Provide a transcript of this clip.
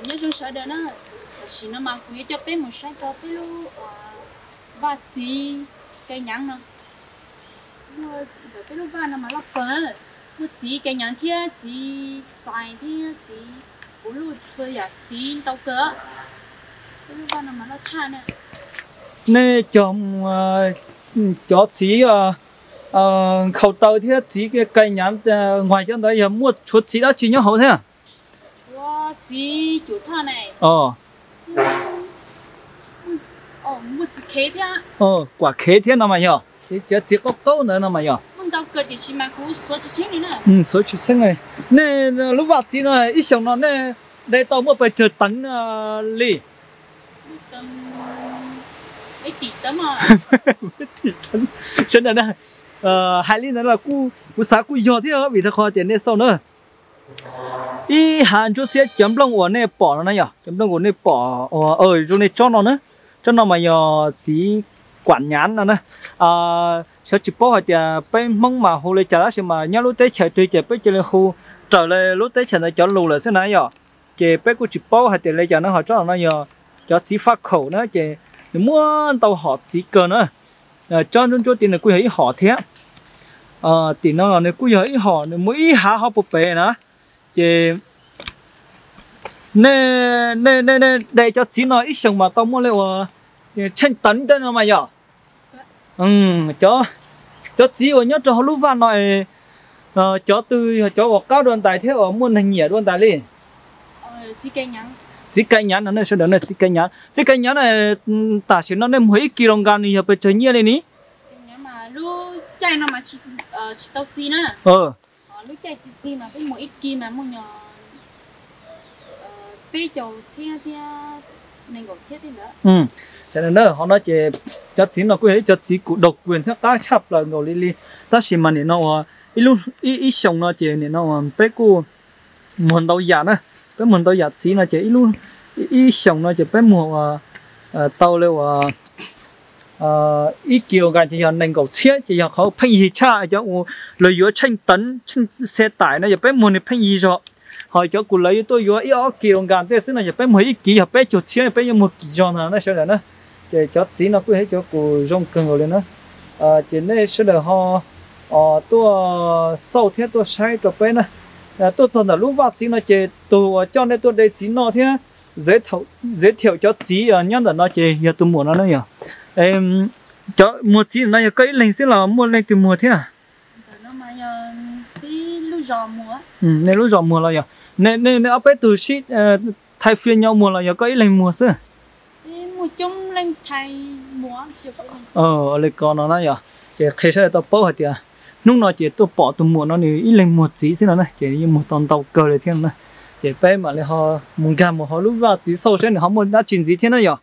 Nyob zoo sawv daws na, tam sim no mas kuv yuav coj peb mus saib rau peb lub vaj txiv Kais Nyav no. Muaj ntawm peb lub vaj no mas loj kawg, muaj txiv Kais Nyav thiab txiv xais thiab txiv puv luj txhua yam txiv ntau kawg. Peb lub vaj no mas loj tshaj na. Nej cov, cov txiv nkhaus taw thiab txiv Kais Nyav, nqaij cov ntawd yog muaj tshuav txiv dab tsi nyob hauv thiab? Ua txiv cuam thoj ne. Muaj txiv khev thiab. Kuam khev thiab no mas yog txiv, cov txiv qaub qaub ntawd no mas yog. Muaj ntau kawg tiam sis mas kuv xav tsis xeeb li na. Xav tsis xeeb li. Nej lub vaj txiv no ib xyoos no nej de tau muaj pes tsawg teev li? Sawv daws na, hais li ntawd los kuv xav kuj yog thiab vim rau qhov tias nej xauj na, ib hav ntsuab xiab cov nplooj uas nej pom no na yog cov nplooj uas nej pom zoo li tsob no na, tsob no mas yog txiv Kuam Nyav no na. Xyov tsis paub hais tias peb Hmoob mas hu li cas tab sis mas nyob lub teb chaws twg ces peb cia li hu raws li lub teb chaws ntawd cov lus lawm xwb na yog. Ces peb kuj tsis paub hais tias li cas no ho tsob no yog cov txiv faj khaum na ces nws muaj ntau hom txiv kawg na. Tsob ntsuab ntsuab tim nws kuj yog ib hom thiab. Tim no los nws kuj yog ib hom, nws muaj ib hav hauv puag pem na. Ces nej, nej, nej de cov txiv no ib xyoos mas tau muaj li uas tsheej teev tej no mas yog. Cov txiv uas nyob rau hauv lub vaj no, cov twg yog cov uas qab dua ntais thiab uas muaj neeg nyiam dua ntais li? Txiv Kais Nyav no, sawv daws, txiv Kais Nyav, txiv Kais Nyav na, tam sim no nej muag ib kis los nkas nws yog pes tsawg nyiaj li ni? Lub caij no mas tsis tau txiv na. Peb caug txhiab thiab nees nkaum txhiab thiab ntawd. Sawv daws na, qhov no ces cov txiv no kuj yog ib cov txiv kuj daug kuas thiab qab tshaj plaws nkaus li li. Tab sis mas nim no uas ib xyoos no ces nim no uas peb kuj muag ntau yam na, peb muag ntau yam txiv no ces ib xyoos no ces peb muag uas tau li uas ib kis los nkas ces yog nees nkaum txhiab ces yog qhov pheej yig tshaj. Cov uas lawv yuav tsheej teev tsheej xe taim no yog peb muag nws pheej yig zog. Ho cov kuj lawv yuav tuaj yuav ib ob kis los nkas tej xwb no yog peb muag ib kis yog peb caug txhiab, peb yuav muag kis zog ntag na sawv daws na. Ces cov txiv no kuj yog ib cov kuj zoo kawg nkaus li na. Ces nej sawv daws ho tuaj xauj thiab tuaj saib rau peb na. Tuaj txog ntawm lub vaj txiv no ces tus uas coj nej tuaj de txiv noj thiab zeb thiaum cov txiv nyob ntawm no ces yog tus muam no na yog. Cov muag txiv no yog koj ib leeg xwb los muaj leej twg muag thiab? Nej lub zos muag los yog nej ob peb tug sib thaij fias nyo muag los yog koj ib leeg muag xwb? Li ko no na yog, ces qhia sawv daws tau paub hais tias hnub no ces tuaj pom tus muam no nws ib leeg muag txiv xwb no na, ces yeej muag tau ntau kawg li thiab no na. Ces peb mam li ho mus nkag mus hauv lub vaj txiv xauj saib nws ho muaj dab tsi ntxiv thiab na yog.